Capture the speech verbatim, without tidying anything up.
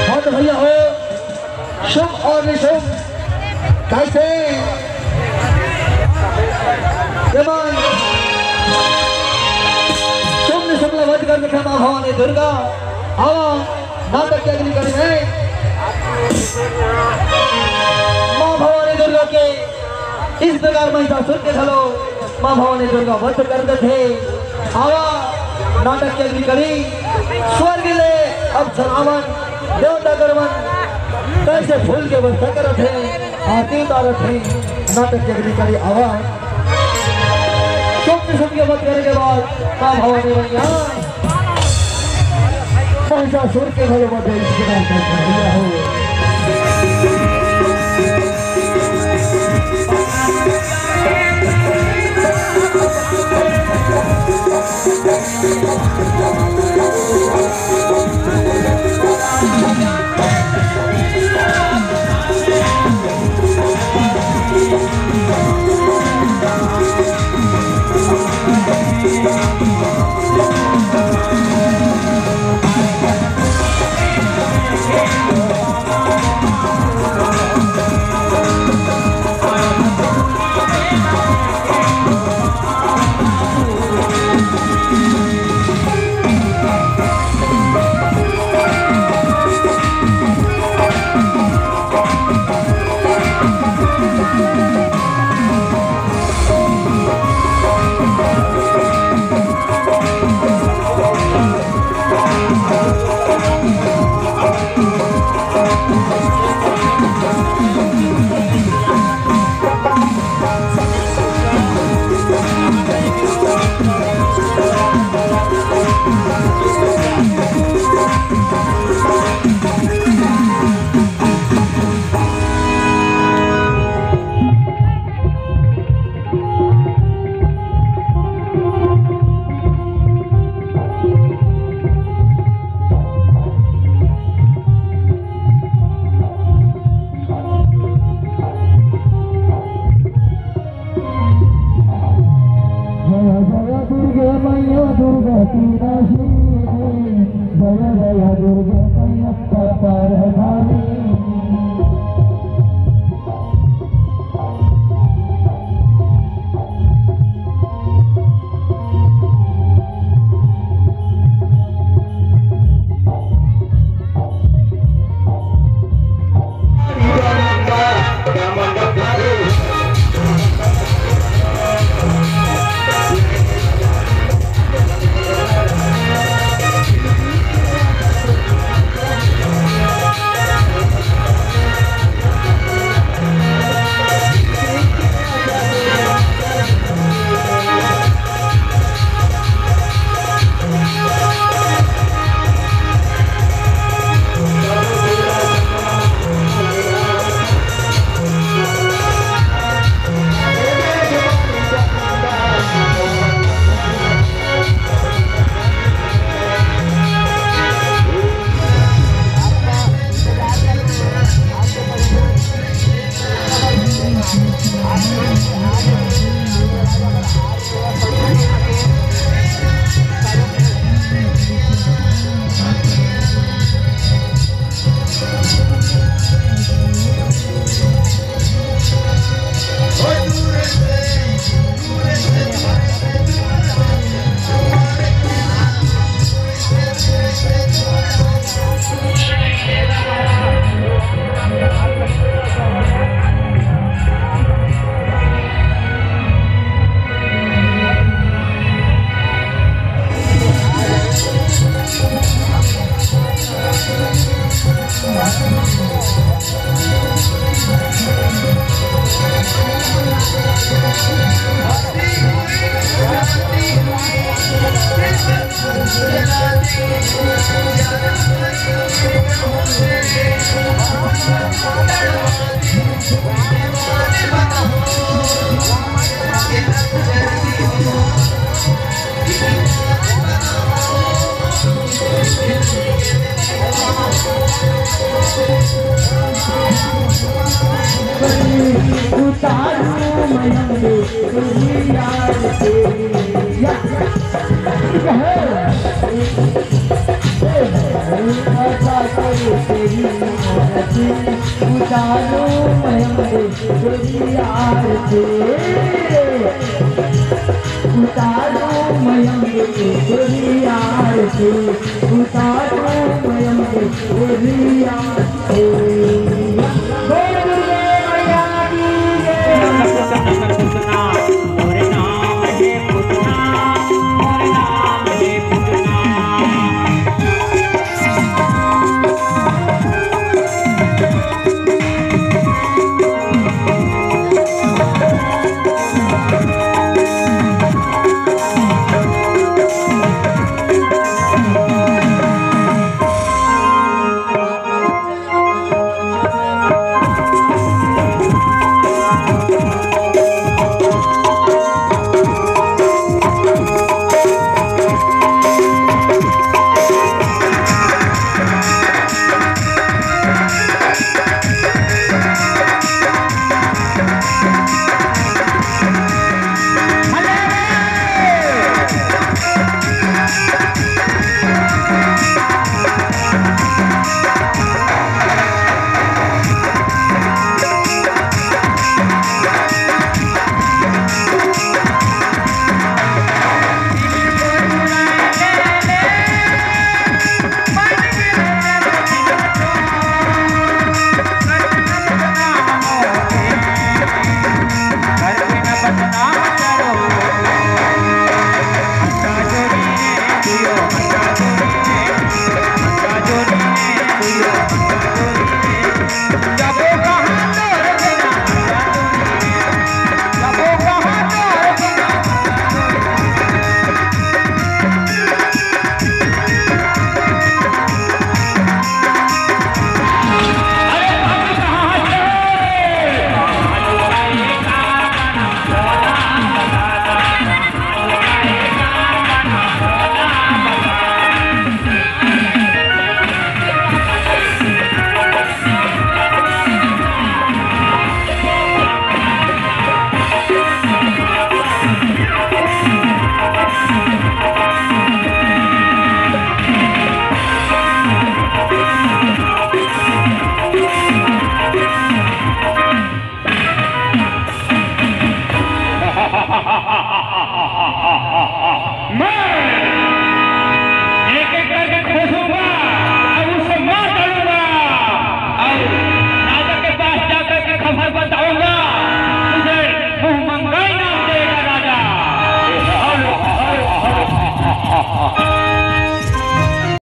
हाँ तो भैया हो, शुभ और निशुभ, कैसे जवान शुभ निशुभ ला वध कर दिखा माँ भवानी दुर्गा। आवा नाटक के अगली कड़ी में माँ भवानी दुर्गा के इस प्रकार महिषासुर के घलो माँ भवानी दुर्गा वध कर देथे। आवा नाटक के अगली कड़ी स्वर्ग ले अब सनावन देवता करवन कैसे फूल के व्यवस्था करत हे, आरती उतारत हे। नाटक के अगली कड़ी आवा सुन सुन के मत करे के बाद माँ भवानी मैया महिषासुर के घलो वध इसके नाम पर कर दिया हो। जय जय दुर्गे मैया दुर्गा की नाशिनी, जय जय दुर्गे मैया कपार धारी। उतारू मैं अम्बे तोरी आरती। या। उतारू मैं अम्बे तोरी आरती। उतारू मैं अम्बे तोरी आरती। उतारू मैं अम्बे तोरी आरती। बोल दुर्गे मैया की जय।